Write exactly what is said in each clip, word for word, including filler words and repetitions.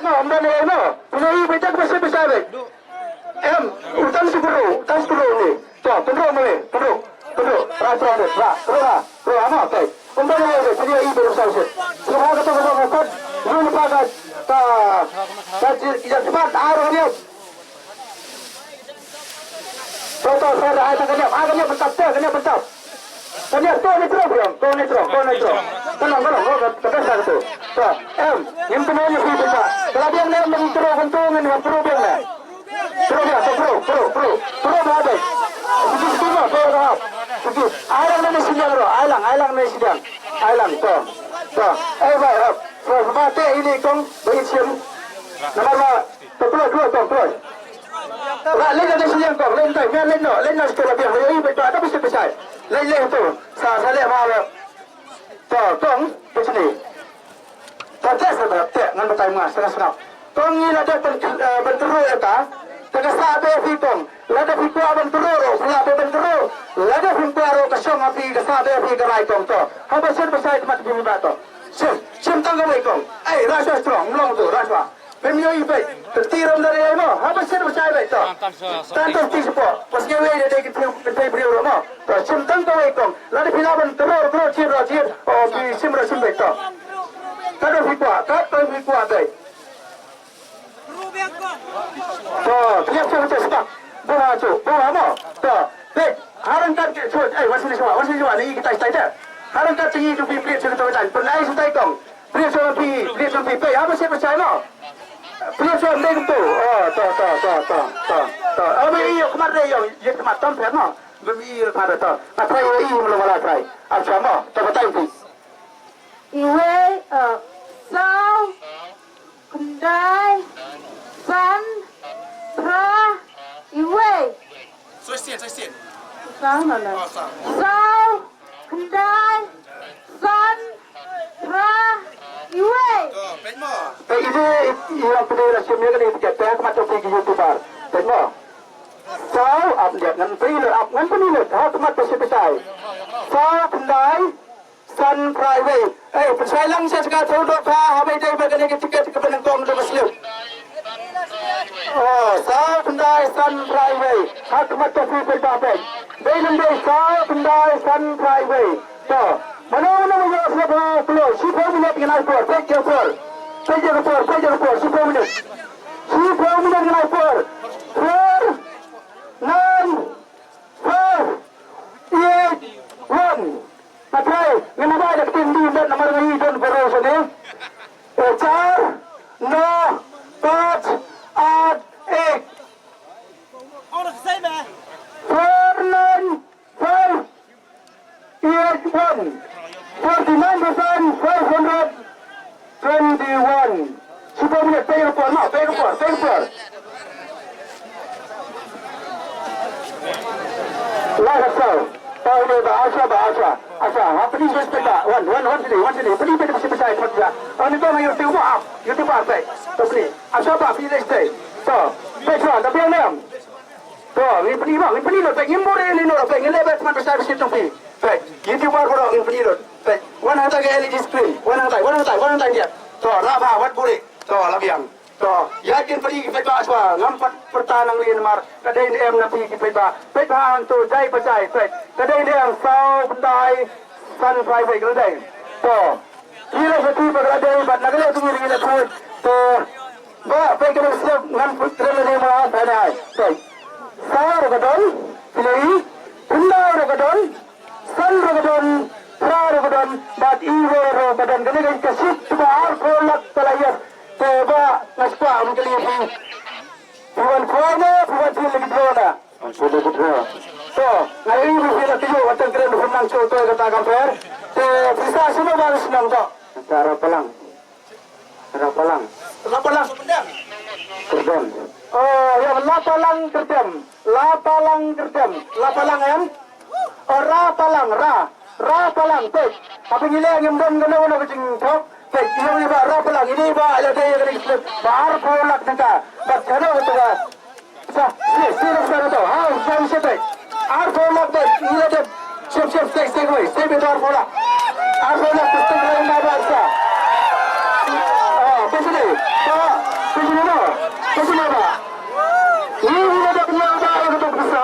No, ym don ei no. Pynlong i beit, beit, beit, beit. Em, u tang shi kuru, u tang shi kuru ni. To, pynrung mo, pynrung, pynrung. Ra, ra, ra, ra, ra, ra, mo, to. Ym don ei beit, pynlong i beit, beit, beit. Sngewbha kata ka jong ka kot. Ym pa ka, ka, ka ji, ka ji mat, ar, ar, ar. To, to, to, ai, to, kane, ai, kane, pyntap, to, kane, pyntap. Kane, to, ni terus, biang, to, ni terus, to, ni terus. Tenang, tenang, to, to, to, to, to. To, em, ngim kynmaw ïa phi pynta. Ka la biang ne, em, terus, kyntu, ngin, em, terus biang ne. Terus biang, to, terus, terus, terus. Terus biang, to. Sikit, sikit, to, to, to. Sikit. Ai lang ne shiliang ruh, ai lang, ai lang ne shiliang. Ai lang, to. To. Eh, bai, eh. To, ba te ini kong, ba in shim. Namar ba, to, terus, terus, to, terus. Ba, leit na shiliang kong, leit tai, ngan leit noh, leit na sekolah biang, leit, leit, leit, leit, leit, leit, leit, to, sa, sa leh ma, leh. To, kong, to sini. To, te, sa, te, ngan batai ma, sngap, sngap. Kong ngi la dep ban, eh, ban tyrwa ïa ka, te ka sah bha ïa phi kong, lada phi kwah ban tyrwa ruh, phi lah ban tyrwa, lada phi kwah ruh ka shong ha phi, ka sah bha ïa phi ka rai kong to. Haba shet ba shai mat phi ba to. Shim, shim tang kawei kong. Ai, rashwa strong, mlong to, rashwa. Pynïoh i beit, te ti ram dang ïa mo, haba shet ba shai beit to. Tan to ti shuh. Pas ngi wei de de ki pynthei briew ruh mo. To shim tang kawei kong. Lada phi lah ban tyrwa ruh shim ruh shim. O phi shim ruh shim beit to. Katba phi kwah, katba phi kwah beit. To, pynïap shuh shuh spak. Bun ha shuh, bun ha mo. To, beit, ha ryngkat ki shuh, eh, wan sini shuh, wan sini shuh, ni kita stai de. Ha ryngkat sini tu phi pynïap shuh shuh tan. Pynai shuh tai kong. Pynïap shuh phi, pynïap shuh phi, peit, haba shet ba shai mo. Pynïap shuh ndai kumtu. Oh, to, to, to, to, to, to. Oh, ba ïoh khmat re ïoh, ïoh khmat tam pher mo. Ba ïoh khmat re to. Nga try ïoh i mlo mala try. Acha mo, to batai phi. Iwei, eh, saw, khyndai, san, phra, iwei. Soi sien, soi sien. Saw, mana? Oh, saw. Saw, khyndai, san, phra, iwei. To, peit mo. Peit ine, i, i, ïa pynlong la shim ïa kane ka tiket, peit ha khmat jong phi ki YouTuber. Peit mo. Saw, ap liat ngan pynlong, ap ngan pynlong, ha khmat phi shi phi shai. Saw, khyndai, san, phra, iwei. Eh, pynshai lang sha ka thaw dohkha, haba ïadei bad kane ka tiket kaba nyngkong jong ka slip. Oh, saw, khyndai, san, phra, iwei. Ha khmat jong phi paidbah peit. Dei ne ym dei, saw, khyndai, san, phra, iwei. To, mano mano ba ïoh slip ha kano, shiphew minit ngan ai por, peit ïa ka por. Peit ïa ka por, peit ïa ka por, shiphew minit. Shiphew minit ngan ai por. Four, nine, five, eight, one. Nga try, ngin ïa bai da ka ktien Hindi namar nga ïohi don baroh shane. Eh, char, no, pach, aat, ek. Four nine five eight one. Forty nine thousand five hundred twenty one. Shiphew minit, peit ka por, no, peit ka por, peit ka por. Lai ka por. Peit ka por, acha, ba, acha. Acha, ha, pynïoh beit, peit ba. Wan, wan, wan sini, wan sini. Pynïoh beit, peit, peit, peit, peit. Ani to na YouTube, ah, YouTube, ah, peit. To pynïoh. Acha, ba, pynïoh beit, peit. To, peit, ba, da biang nem. To, ngin pyni ba, ngin pyni lut, peit, ngim buri ïa lino, peit, ngin leh beit, man, peit, peit, peit, peit. Ngin tip ba, bro, ngin pyni lut, peit. Wan hangtai ka L E D screen, wan hangtai, wan hangtai, wan hangtai, ïa. To, la ba, wat buri. To, la biang. To, ïa kin pyni ki paidbah shuwa, ngam pat pyrta nang lei namar, ka dei ne em na phi ki paidbah. Paidbah hangto, jai pa jai, peit. Ka dei ne em, saw, khyndai, san, phra, iwei, ka la dei. To. Ki la sati ba ka la dei bad na ka liang jong ngi ngi la khuid. Te ba peit ka dei slip ngan put kren lade ma pynai. Peit. Saw ruh ka don, phi la i, khyndai ruh ka don, san ruh ka don, phra ruh ka don, bad iwei ruh ka don. Kane ka shit ba arphew lak ka la ïaid. Te ba nga sngewkwah ban kylli phi. Phi wan khwai ne, phi wan sien la ki draw ne? Wan sien la ki draw. To, nga ïohi ba phi la kynnoh, wan tang kren ba phin nang shu toi kata kam pher. Te pisa shano ba phi shnong to? Sa Rapalang. Rapalang. Rapalang Kyrdem. Oh, ïa, Lapalang Kyrdem. Lapalang Kyrdem. Lapalang em? Oh, Rapalang, Ra. Rapalang, peit. Haba ngi leh ngim don kano kano ka jingthok. Peit, ïa, ïa ba Rapalang, ine ba la dei ïa kane ka slip. Ba arphew lak tyngka. Ba kano ka tyngka. Sa, sien, sien, sien, sien, ha, sien, sien, sien. Arphew lak, sien, ngi la dep. Sien, sien, sien, sien, wei, sien, beit arphew lak. Arphew lak, sien, sien, wei, ma ba sa. Ah, peit sini, Ba, pynjulor, pynjulor ba. Ni ni lada pynjulor ba ïa kata ka pisa.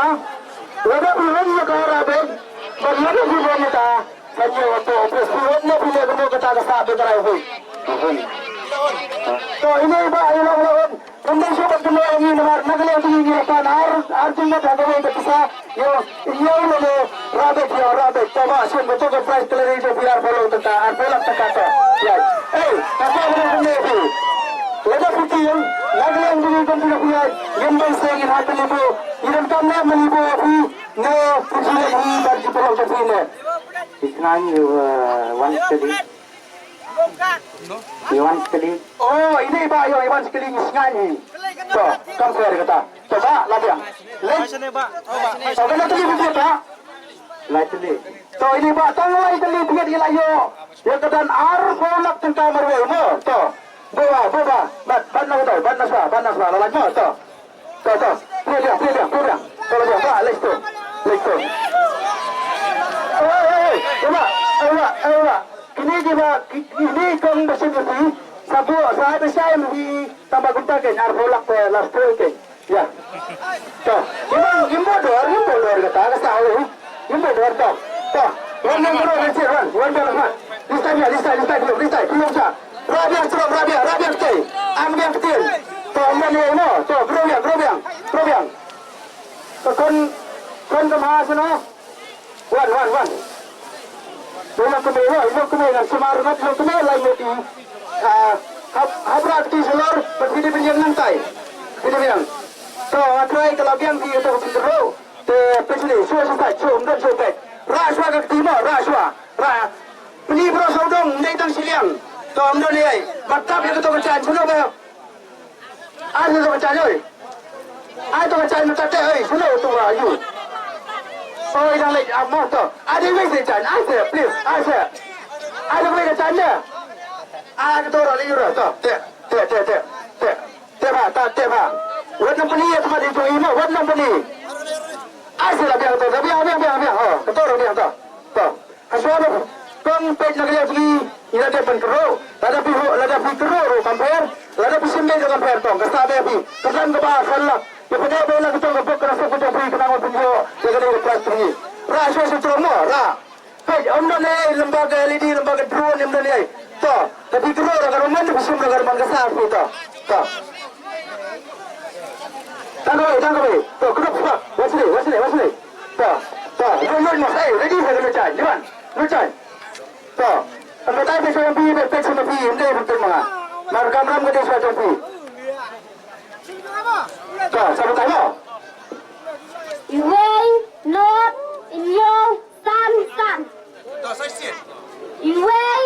Lada pynjulor ïa ka rabbit, bad lada pynjulor ïa ta, kan ïa wa to, pynjulor na pynjulor kata ka sa be ka rai hui. To, ine ba, ine ba, ine ba. Ym dei shuh ban kynnoh ïa ngi namar na ka liang jong ngi ngi la pan ar, ar jingmut ha kawei ka pisa. Ïa, ïa u lane rabbit, ïa rabbit. To ba sien ba to ka prize ka la dei jong phi arphew lak tyngka, arphew lak tyngka to. Ïa. Ei, ka pa ba dang kynnoh phi. Lada phi tieng, na ka liang jong ngi kum phi la phi ïa, ngin bang seng ngin hap phi libu. Ngi donkam ne ma libu phi, ne phi jingeh hi ban jingpynlong jong phi ne. It's nine, uh, one study. Iwan Skilling. Oh, ine i Bah, ïa Iwan Skilling, i Sngaiñ hi. To, kam pher kata. To Bah, la biang. Leh. To, ka la tylli biang, Bah. Lai tylli. To, ine Bah, tang lai tylli biang i la ïoh. Ïa ka don arphew lak tyngka marwei mo. To. Buh Bah, buh Bah. Bat, bat na to, bat na sha, bat na sha, la lai mo. To. To, to. Phi biang, phi biang, phi biang. To, la biang, Bah, leit to. Leit to. Oi, oi, oi. Oi, Bah, oi, Bah. Kine ki ba, ki, kine kong ba shim ïa phi, sa buh, sa ai pisa ïa phi, tang ba kumta kein, arphew lak te last row kein. Ïa. To, ngim, ngim buh dor, ngim buh dor kata, ka sa u. Ngim buh dor to. To, wan nang dor, wan sir, wan, wan biang mat. Lista biang, lista, lista, biang, lista, biang sa. Rah biang strong, rah biang, rah biang ktien. Am biang ktien. To, am biang ktien, no. To, grow biang, grow biang, grow biang. To, kon, kon ka ma sino. Wan, wan, wan. Ïa long kumne, ïa long kumne, ngan sumar ngat, ïa long kumne, lai ngut i. Ah, hap, hap rat ki salor, pat phi dei pynïeng nangtai. Phi dei pynïeng. To, nga trai ka la biang phi to ka pynro. Te pynshni, shuwa shuwa peit, shuwa ym don shuwa peit. Rah shuwa ka kti mo, rah shuwa. Rah. Pyni bro sawdong, ym dei tang shiliang. To, ym don ei. Bat tap ïa ka to ka chan, shuwa ba. Ai to ka chan oi. Ai to ka chan mynta te oi, shuno to wa yu. Oi dang leit ap mo to. Ai dei wei se chan, ai se, please, ai se. Ai dei wei ka chan ne. Ai to ra leit yu ra to. Te, te, te, te, te. Te ba, ta, te ba. Wat nang pyni ïa tma dei to i mo, wat nang pyni. Ai se la biang to, la biang, biang, biang, biang. Oh, to ra biang to. To. Hashwa ba kong peit na ka liang jong ngi, ngi la dep ban kynroh, lada phi ho, lada phi kynroh ruh kam pher, lada phi shim beit ruh kam pher tong, ka sah beit phi, ka san kaba san lak, ïa phi dei beit la ka tong ka bok ka rasuk ka jong phi ka nang ban pynïoh ïa ka dei ka prize jong ngi. Rah shuwa shuwa tyrong mo, rah. Peit, ym don ei, lem bad ka L E D, lem bad ka drone, ym don ei. To, lada phi kynroh ruh ka ruh man, lada phi shim ruh ka ruh man, ka sah phi to. To. Tang kawei, tang kawei. To, kynroh shuwa. Watch it, watch it, watch it. To, to, lut, lut mo, ei, ready sa ka lut shai, Jivan, lut shai. To, ym batai peit sha phi, peit, peit sha phi, ym dei ban peit ma nga. Mar kam ram ka dei sha jong phi. To, sa batai mo. Iwei, nod, hynñiew, san, san. Iwei,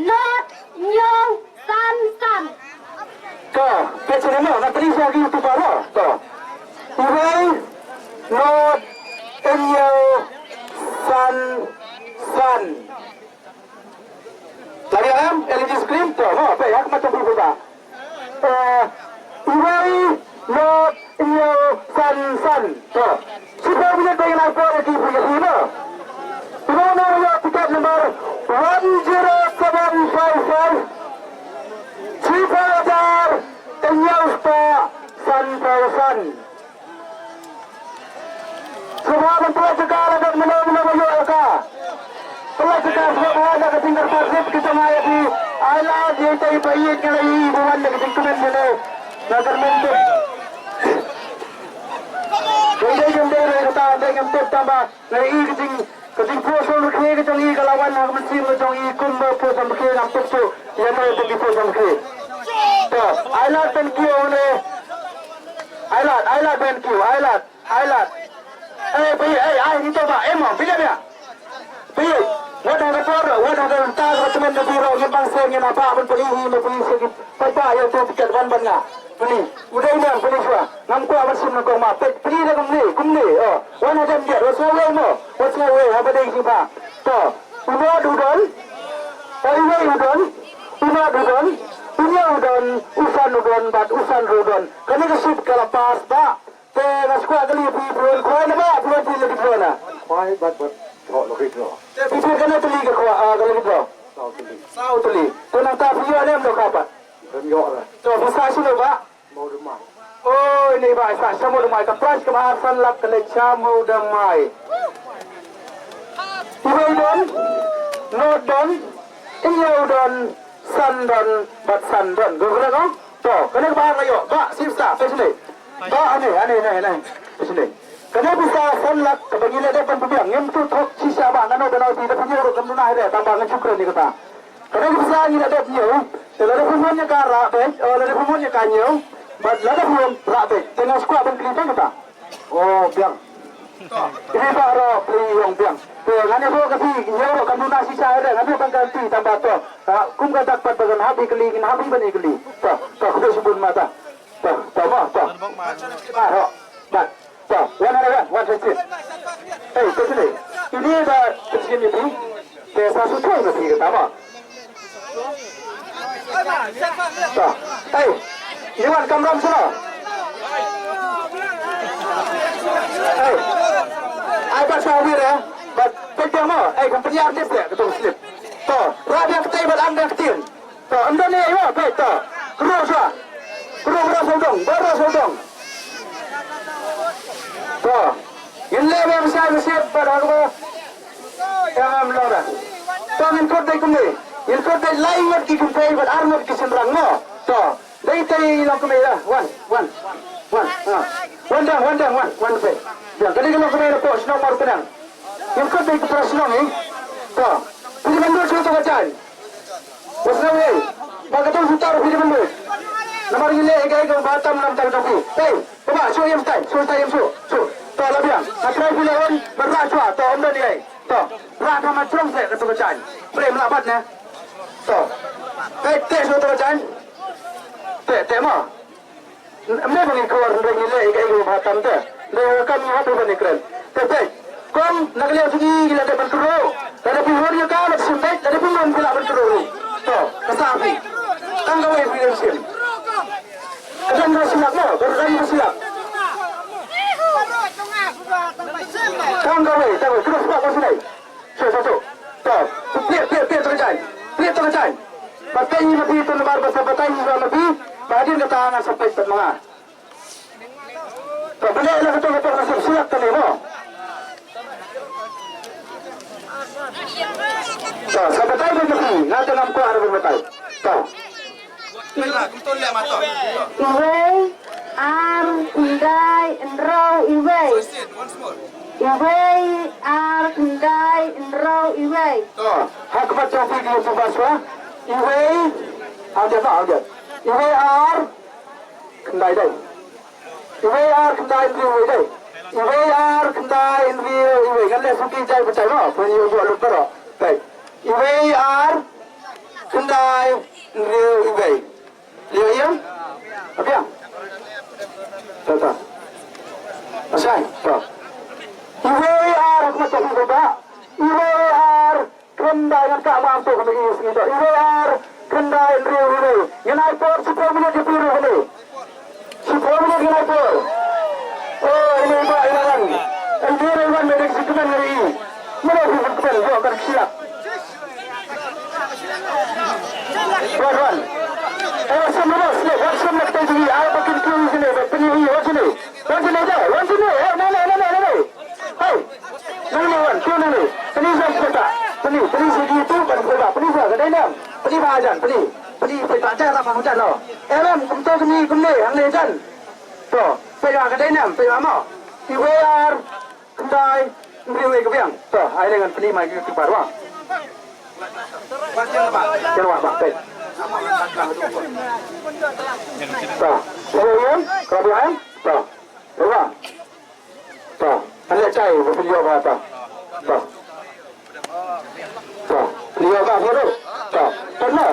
nod, hynñiew, san, san. To, peit sha mo, nga pynlong sha ki tu ba mo. To. Iwei, nod, hynñiew, san, san. Lari em, L E D screen, to, mo, peit, ha khmat jong phi ba. Eh, iwei, nod, hynñiew, san, san. To. Shiphew minit ba ngi la poi ki phi ki mo. Uno uno ïoh tiket number one zero seven five five. Shiphew hajar, hynñiew spah, sanphew san. Sngewbha ban pynlait jaka lada mynno mynno ba ïoh ïa ka. Pynlait jaka sngewbha da ka jingkyrpad rit ka jong nga ïa phi. Ai lad ïa ita i ba ïeit nga la ïohi ba wan da ka jingkmen jong nga. Nga kyrmen tip. Dei dei ngam dei dei kata dei ngam tip tang ba nga ïohi ka jing Ka jingphuh sngewrkhie ka jong i ka la wan ha ka mynsiem ka jong i kumba phuh sngewrkhie ngam tip shuh ïa no tip ki phuh sngewrkhie. To, ai lad ban kiew ne. Ai lad, ai lad ban kiew, ai lad, ai lad. Eh, phi, eh, ai ni to ba, eh mo, phi leh ïa. Phi, wat ha ka por, wat ha ka ta ka tymmen ka phi ro, ngin bang seng ngin ha ba ban phi hi, ban phi seng. Paidbah ïa uto u tiket wan bad nga. Pyni, u dei nang pyni shuwa. Ngam kwah ban shim nyngkong ma. Peit, pyni da kumne, kumne. Oh, wan hajan biang, wat sngew wei mo. Wat sngew wei, haba dei shuwa. To, u nod u don. Uwei u don. U nod u don. U hynñiew u don. U san u don bad u san ruh u don. Kane ka shit ka la pass ba. Te nga sngewkwah kylli ïa phi, phi wan khwai na ba, phi wan tylli la ki draw na. Khwai bad bad. Khwai la ki draw. Te phi phi kane tylli ka khwai, ah, ka la ki draw. Saw tylli. Saw tylli. Te nangta phi ïoh ne em noh ka pat. Ym ïoh re. To, pisa shano ba? Mawdamai. Oi, ni ba, isa sha Mawdamai. Ka prize kaba ar san lak ka leit sha Mawdamai. Iwei don, nod don, hynñiew don, san don, bad san don. Go kren ong? To, kane kaba ar la ïoh. Ba, sip sa, pisa ne. Ba, ane, ane, ane, ane. Pisa ne. Kane pisa san lak kaba ngi la dep ban pynbiang. Ngim tu thok shisha ba, ngano ba nau ti da pynïoh ruh kam duna hi re, tang ba ngan shu kren ïa kata. Ka dei ka pisa ngi la dep ñiew, te lada phi mon ïa ka rah beit, eh, lada phi mon ïa ka ñiew, bad lada phi mon rah beit, te nga sngewkwah ban kylli tang kata. Oh, biang. Kylli ba rah phi ong biang. Te ngan ïa ka phi ñiew ruh kam duna shisha ïa re, ngan ïa ban guarantee tang ba to. Ah, kum ka dak pat ba kan hap ïa kylli, ngin hap ïa ban ïa kylli. To, to, khublei shibun ma ta. To, to, mo, to. Ba, ho. Ba. To, wan, wan, wan, wan, wan, wan. Hey, to sini. Ini ba, to sini ni. Te sa su tu ni ka ta, mo. To. Hey, you want come from sini? Hey. Ai ba sa wir eh. Ba, peit mo. Hey, company artist eh, ka tu slip. To, rah biang ka tei ba am biang ka tin. To, ym don ne, ayo, peit, to. Kru shuwa. Kru, kru sawdong, kru sawdong. To. Ngin leh biang bishar bishar bad ha kaba. Ïa ngam long da. To, ngin kut dei kumne. Ngin kut dei lai ngut ki kynthei bad ar ngut ki shynrang mo. To. Dei tei long kumne da. Wan, wan. Wan, ha. Wan dang, wan dang, wan, wan peit. Dang, ka dei ka long kumne da pok shnong Mawryngkneng. Ngim kut dei ka para shnong, eh. To. Phi dei ban lut sha to ka jaiñ. Ba sngewbha, ba ka tong shutar phi dei ban lut. Namar ngi leh ïa kaei kaba tam nam tam jong phi. Hei, kaba shu ïam stai, shu stai ïam shu, shu. To la biang. Nga trai phi la wan, ban rah shuwa, to ym don ei. To, rah tang ma jrong seh ka to ka jaiñ. Prem la bat ne. To. Hei, teh shu to ka jaiñ. Teh, teh mo. Ym dei ba ngi kwah hynrei ngi leh ïa kaei kaba tam te. Hynrei ka kam ngi hap ban ïakren. Te peit. Kong na ka liang jong ngi ngi la dep ban kynroh. Lada phi hur ïa ka la shim beit, lada phi mon phi lah ban kynroh ruh. To, ka sa phi. Tang kawei phi dei shim. Ka dang ka shilak mo, ka dang ka shilak. Tang kawei, tang kawei, kynroh shilak mo shilai. Shu, shu, shu. To, plie, plie, plie to ka jaiñ. Plie to ka jaiñ. Batai ngi ma phi to namar ba sa batai ngi ma phi. Ba hadien kata ngan sa peit pat ma nga. To, ba leh la ka to ka to ka sep siap kane mo. To, sa batai ba ma phi. Nga te ngam kwah re ba batai. To. Iwei, ar, khyndai, hynriew, iwei. Iwei, ar, khyndai, hynriew, iwei. To, ha khmat jong phi ki YouTubers ba. Iwei, ar, dep, ar, dep. Iwei, ar, khyndai, dei. Iwei, ar, khyndai, hynriew, iwei, dei. Iwei, ar, khyndai, hynriew, iwei. Ngan leh suki jai batai mo. Pynïoh ïoh lut baroh. Dei. Iwei, ar, khyndai, hynriew, iwei. Leh ïa. Abiang. Ta ta. Asai. Ta. Iwei ar, ha khmat jong phi ba. Iwei ar, khyndai, ngan kah ma to ka sngi to. Iwei ar, khyndai, hynriew, iwei. Ngan ai por shiphew minit ïa phi ruh kane. Shiphew minit ngan ai por. Oh, ini ba, ini wan. Ini wan, ini wan, ini wan, ini wan. Mano phi kmen, ïoh ban khlak. Wan, wan. Eh, wan shim na bas, wan shim na kata jong ngi. Ai ba kin kiew shane, ba pynïoh wan shane. Wan shane da, wan shane. Eh, na, na, na, na, na, na. Hei. Nang ne wan, kiew nang ne. Pyni sa peta. Pyni, pyni sa di tu ban peta. Pyni sa ka dei nam. Pyni ba jan, pyni. Pyni peta jan, rap ba jan lo. Eh, nam, kumto kumne, kumne, hangne jan. To, peta ka dei nam, peta mo. Iwei ar. Khyndai, hynriew, iwei, ka biang. To, ai ngan pyni mai ki par wa. Jan wa ba, peit. To, hello, Ian. Hello, Ian. To, hello. To, ane chai, ba pynïoh ba, to. To. To, pynïoh ba, hello. To, to, no.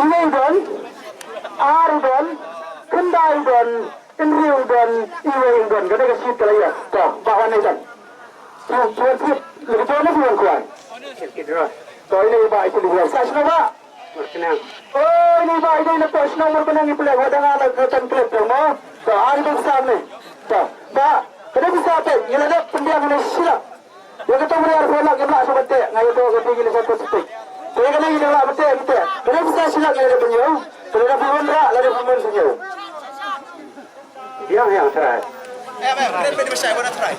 Iwei don, ar don, khyndai don, hynriew don, iwei don, ka dei ka shit ka la ïa. To, ba wan ïa don. To, to, to, lagi to na bulan kuan. To, ini ba itu di bulan. Sa sino ba? Mawryngkneng. Oh, ini ba, ini na pos na Mawryngkneng, i pele wa dang ala ka tan klep mo. To, ari ba sa ne. To, ba, ka dei sa te, ila dep pyndiang ne sila. Ïa ka tong ri ar phew lak, ïa lak sa ba te, nga ïa to ka dei ila sa Pacific. Te kane ngi dang lah bteng te. Kane pisa shilak ngi la dep ban ïoh. Te lada phi wanrah, lada phi wan sha ïoh. Biang, biang, trai. Biang, biang, trai.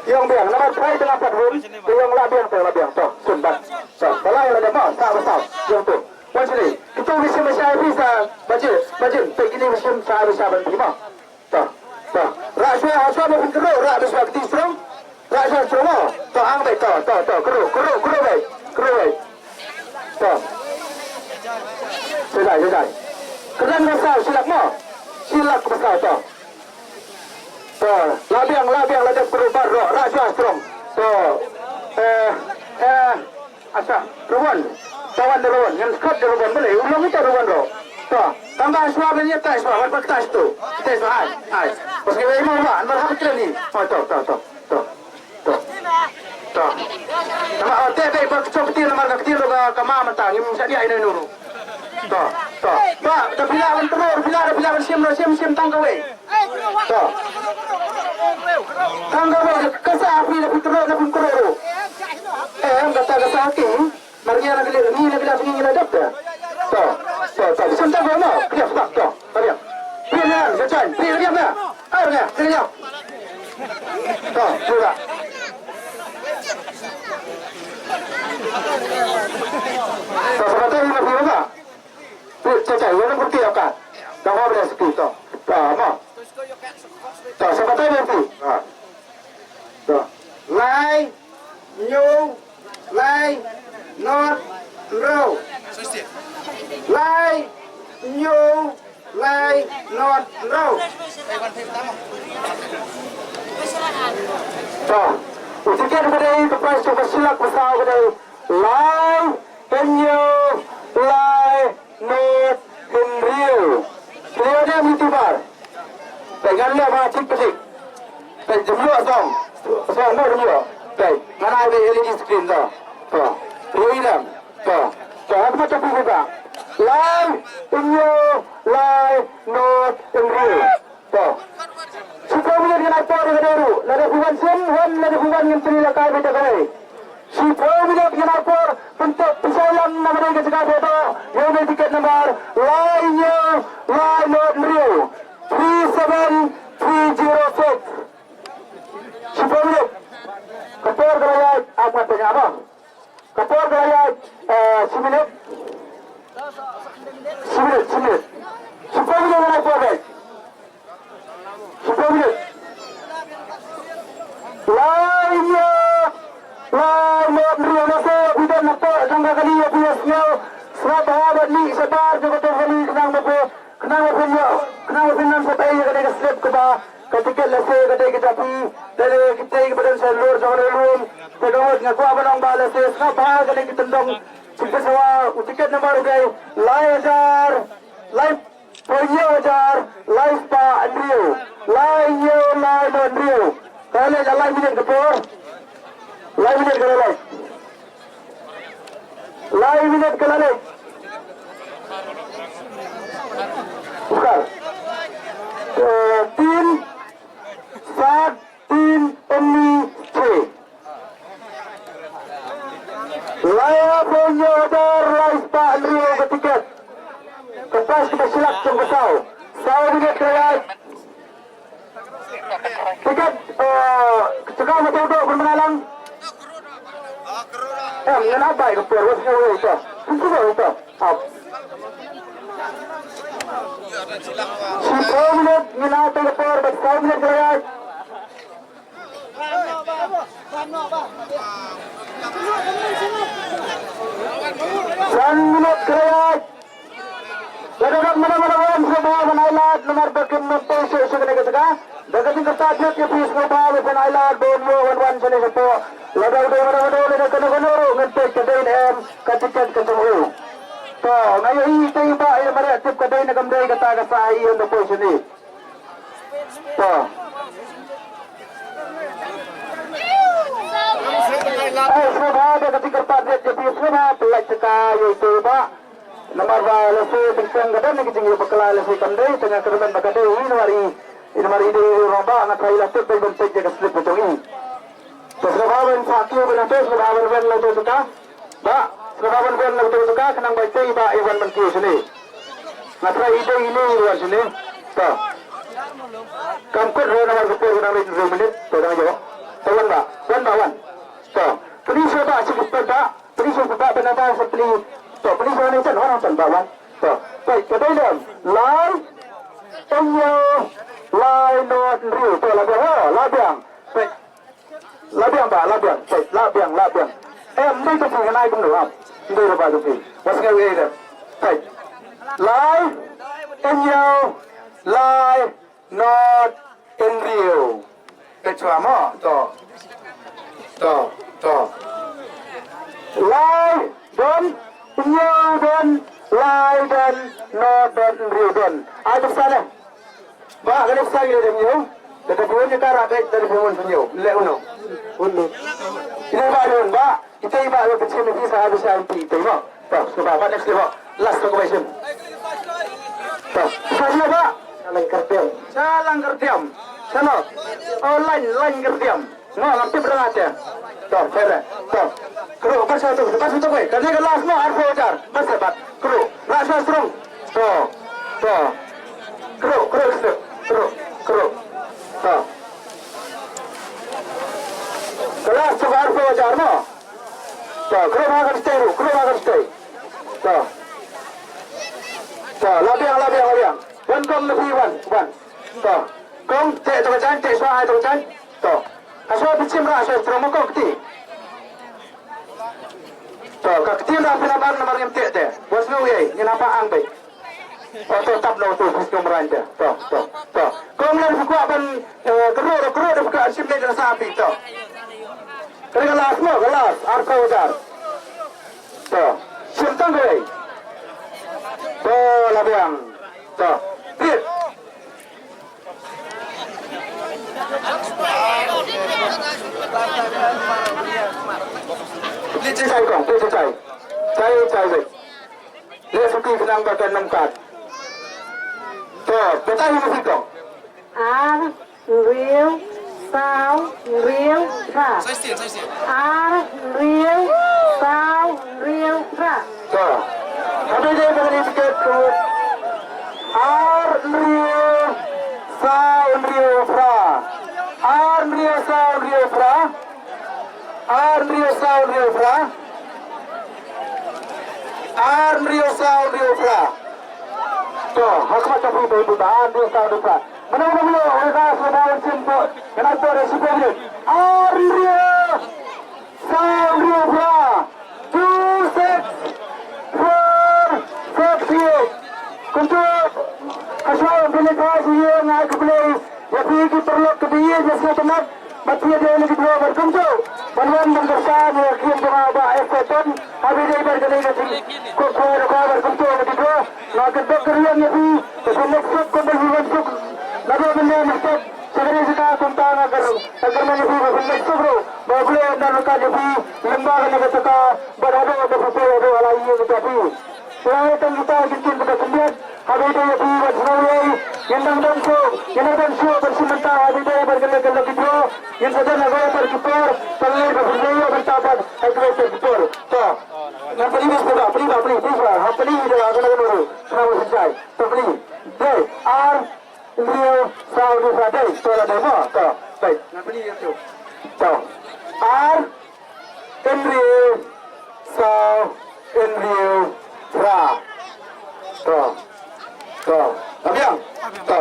Biang, biang. Namar trai tang pat hun. Te ïoh lah biang, te lah biang. To, sun ban. To, balai la dep mo, sa ba sa. Ïoh to. Wan sini. Kita ngi sim shai pisa. Bajin, bajin. Te kini ngi sim sa ba sa ban phi mo. To, to. Rah shuwa, rah shuwa ba phin kyrduh, rah shuwa kti strong. Rah shuwa strong mo. To, ang beit, to, to, to. Kyrduh, kyrduh, kyrduh beit. Kyrduh beit. To. Sejai, sejai. Kyrdan ba saw, shilak mo. Shilak ba saw, to. To, lah biang, lah biang, lah dep kyrduh baroh, rah shuwa strong. To. Eh, eh. Asa, Ruwan. Tawan da Ruwan. Ngan skat da Ruwan balei. U long ita Ruwan ro. To. Tang ba shuwa ban ïa tai shuwa. Wat ba kata shuwa. Kata shuwa. Ai. Ai. Pas ngi wei mo ba. An ba hap kren ni. Oh, to, to, to. To. To. To. Nama oh te te ba kchok kti namar ka kti ro ka ma mata. Ngim sa dia ino ino ro. To. To. Ba, da pila ban terus, pila, da pila ban sim, sim, sim tang kawei. To. Tang kawei ka sa phi la phi kro la phi kro. Eh, em kata ka sa ki. Mar ngi la kli ngi la kli ngi la dap ta. To. To, to. Sam ta ko no. Kli sa to. Kali. Phi la sa chan. Phi la na. Ar na. Kli. To, sudah. To, sa ta ni phi la. Phi sa chan. Yang berarti apa? Tang ko boleh sepi to. To, mo. To, sa ta ni phi. Ha. To. Lai, hynñiew, lai, not, hynriew. Lai, hynñiew, lai, not, hynriew. To. U tiket u ka dei, ka prize to ka shilak, ka saw ka dei. Lai, hynñiew, lai, not, hynriew. Clear ne, ïa ki bar. Peit ngan leh ba tik tik. Peit jemlok song. Song mo jemlok. Peit ngan ai ba L E D screen to. To. Roi dang. To. To, hap ma to pi ba. Lai, hynñiew, lai, not, hynriew. To. Shiphew minit ngan ai por ïa kane ruh. Lada phi wan shim, wan, lada phi wan ngan pynlehkai beit ïa kane. Shiphew minit ngan ai por, pyntok, pynshai lang na kane ka jaka photo. Ïa kane tiket number, lai hynñiew, lai not hynriew. Three seven three zero six. Shiphew minit. Ka por ka la ïaid, ai mat pynïaid ba. Ka por ka la ïaid, eh, shi minit. Shi minit, shi minit. Shiphew minit ngan ai por beit. Shiphew minit. Lai hynñiew, lai not hynriew, lehse phi don hapoh jong ka kali ïa phi ïa sngew. Sngap bha bad mih shabar jong ka kali khnang ba phi Khnang ba phin ïoh, khnang ba phin nang sep ei ïa kane ka slip kaba ka tiket lehse ka dei ka jong phi, lehse ka dei kaba don sha lur jong kane ka room. Te ka mut nga kwah ban ong ba lehse sngap bha kane ka tyndong. Tiket sawa, u tiket number u dei lai hajar, lai poi hynñiew hajar, lai spah hynriew, lai hynñiew, lai not hynriew. Ka la leit lai minit ka por. Lai minit ka la leit. Lai minit ka la leit. Bukan. Eh, tin, sat, tin, uni, chhe. Lai hynñiew hajar lai spah hynriew ka tiket. Ka pas ka shilak jong ka saw. Saw minit ka la leit. Tiket, eh, ka jaka ma tau dok pynbna lang. Em, ngan ap bai ka por, wat sngew ito. Pynshai ito. Ap. Shiphew minit, ngan ap bai ka por, bad saw minit ka la ïaid. San minit ka la ïaid. Lada dang mano mano wan sngewbha ban ai lad namar ba kim nym poi shuh sha kane ka jaka. Da ka jingkyrpad lut ïa phi sngewbha ba phin ai lad ba un ïoh wan wan shane shapoh. Lada u dei mano mano lada kano kano ruh ngan peit ka dei ne em ka tiket ka jong u. To nga ïohi te i bah ïa mareh tip ka dei ne kam dei kata ka sa i ynda poi shane. To. Ai sngewbha da ka jingkyrpad lut ïa phi sngewbha pynlait jaka ïa i te i bah. Namar ba lehse teng teng ka don ka jingïabakla lehse kam dei, te nga kyrmen ba ka dei, i namar i, i namar i dei i rangbah, nga tharai i la tip ban peit ïa ka slip ka jong i. Te sngewbha ban sa kiew ban ïathuh, sngewbha ban wan la jong ka. Bah, Sngewbha ban wan na ka jaka khnang ba ite i Bah i wan ban kiew shane. Nga tharai ite ine i wan shane. To. Kam kut re namar ka por ka dang leit hynriew minit. To dang ïoh. To wan Bah, wan Bah wan. To. Plie sha Bah sha ki spot Bah. Plie sha Bah ban naba sa plie. To plie sha ne tan wan tan Bah wan. To. Peit ka dei lem. Lai. Hynñiew. Lai nod hynriew. To la biang ha, la biang. Peit. La biang Bah, la biang. Peit, la biang, la biang. Em, ym dei ka phi ngan ai kumno ap. Ym dei ruh Bah ka phi. Wat sngew ei de. Peit. Lai, hynñiew, lai, nod, hynriew. Peit shuwa mo. To. To, to. Lai, don, hynñiew, don, lai, don, nod, don, hynriew, don. Ai pisa ne. Bah, kane pisa ngi leh da hynñiew. Da ka phi wan ïa ka rah beit da ka phi wan hynñiew. Leh uno. Uno. Ine Bah don Bah. Ite i Bah don pynshim ïa phi sa ha pisa M P ite i Bah. To, sngewbha Bah next day Bah. Last to ka bai shim. To, pisa ngi Bah. Sha Lain Kyrtiam. Sha Lain Kyrtiam. Sha no. Oh, Lain, Lain Kyrtiam. Nga ngam tip ranga te. To, pere. To. Kru, bar sa tu, bar sa tu koi. Kane ka last mo, arphew hajar. Bar sa bat. Kru, rah sa strong. To. To. Kru, kru, kru, kru, kru. To. Ka last tu arphew hajar mo. To, kru ma kan stay ru, kru ma kan stay. To. To, la biang, la biang, la biang. Wan kong na phi wan, wan. To. Kong, te to ka jan, te swa ai to ka jan. To. Ka shuwa pynshim rah shuwa strong ma kong kti. To, ka kti rah pynban namar ngim teh te. Wat sngew ei, ngin hap ang beit. To, to, tap no, to, pynshim rah te. To, to, to. Kong lem phi kwah ban, eh, kru, kru, da phi kwah shim ne da sa phi, to. Kane ka last mo, ka last, arphew hajar. To, shim tang kawei. To, la biang. To, tip. Plie chai kong, plie chai. Chai, chai, chai. Leh suki khnang ba kan nang kat. To, batai hi ma phi kong. Ar, hynriew, saw, hynriew, phra. Ar, hynriew, saw, hynriew, phra. To. Happy day, Bangli ticket, to. Ar, hynriew, saw, hynriew, phra. Ar, hynriew, saw, hynriew, phra. Ar, hynriew, saw, hynriew, phra. Ar, hynriew, saw, hynriew, phra. To, ha khmat jong phi, to, to, ar, hynriew, saw, hynriew, phra. Mano, mano, mano, ora ka sngewbha wan shim to. Kane to, re, shim to, re. Ar, hynriew, saw, hynriew, phra. Two six four six eight. Kumto, ha shuwa ban pynleit bha sha ïing, ai khublei ïa phi ki paralok, ki dei ïa sngewtynnat. Bad phi ïa dei lucky draw bad kumto ban wan ban kyrshan ïa ka khlieh jong nga Bah F Seton. Haba ïadei bad kane ka jingkwah kwah da ka bad kumto lucky draw, nga kyrpad kyrdoh ïa phi ba phin leit suk kumba phi wan suk naduh mynne mynstep sha kane ka jaka. Kumta nga kyr, nga kyrmen ïa phi ba phin leit suk ruh, ba U Blei un don ryngkat ïa phi lyngba kane ka jaka bad haduh ba phi poi haduh ha la ïing ka jong phi. Tang kita ki ktien kiba khyndiat, haba ïadei ïa phi bad sngewbha, ngin dang dang shuh, ngin dang dang shuh ban shim bynta haba ïadei bad kane ka lucky draw, ngin sa don ha kawei pat ki por, tang ïa ba phi ïoh bynta pat ha kawei pat ki por. To. Ngan plie bad sngewbha, plie bad plie, plie bad, ha plie da kane ka nuru, kane ka synshar. To plie. Dei, ar, hynriew, saw, hynriew, phra, dei. To la dei mo, to. Dei. Ngan plie ïa to. To. Ar, hynriew, saw, hynriew, phra. To. To. La biang. To.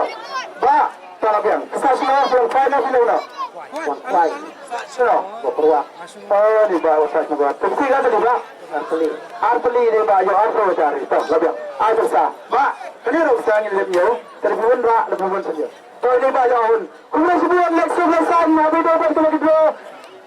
Bah, to la biang. Ka sa shuwa, shuwa, phra na shuwa na. Wan phai. Shuwa. Wa pruwa. Oh, ni Bah, wa sa shuwa. Kum si ka ni Bah. Arpeli. Arpeli ni Bah, ïoh arphew hajar. To, la biang. Ai pyrsa. Bah, kane ruh sa ngin lem ïoh. Kane phi wan rah, kane phi wan sa ïoh. To, ni Bah, ïoh hun. Khublei shibun, lek suk lek san, haba ïadei bad kane ka lucky draw.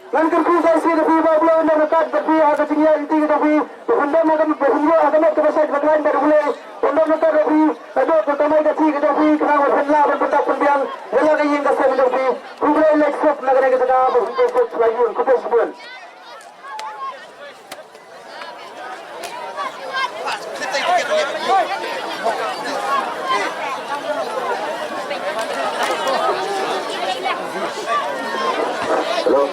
Ngan kyrkhu sa shisien ïa phi ba U Blei un don ryngkat bad phi ha ka jingïaid lynti ka jong phi. Ba phin don ha ka, ba phin ïoh ha ka met kaba shait ba khlaiñ bad U Blei un don ryngkat bad phi. Naduh ka kamai kajih ka jong phi khnang ba phin lah ban pyndap pynbiang ïa la ka ïing ka sem ka jong phi. Khublei lek suk na kane ka jaka ba phin suk suk sla ïing. Khublei shibun. Hello.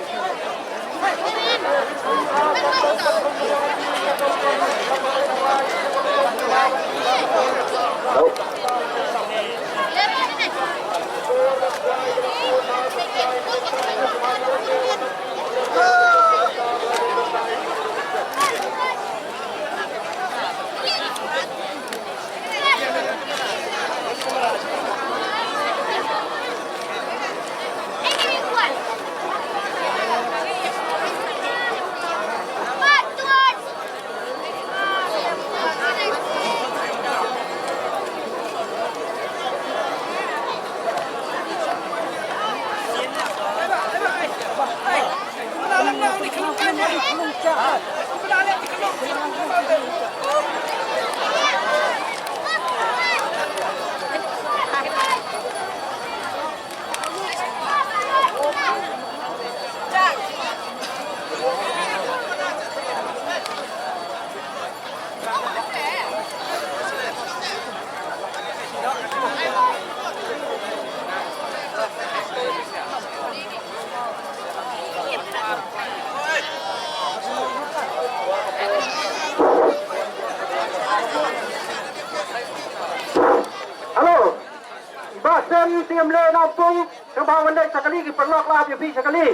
Te ngam leh nampung, te ba wan leh shakali ki paralok la ïa phi shakali.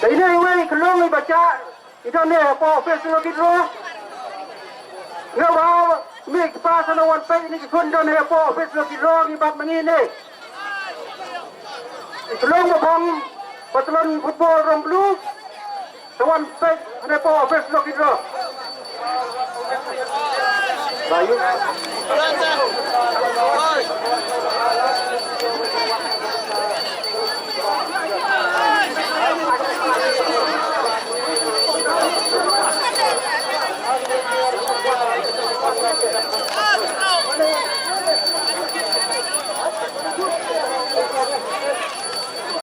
Te ine iwei i khyllung iba shah i don hapoh office lucky draw. Nga ba mih ki pass na wan peit ine ki khun don hapoh office lucky draw ngi bat ma ngi ne. I khyllung ba phong ba tlon football rong blue. Te wan peit hane po office lucky draw. Bayu.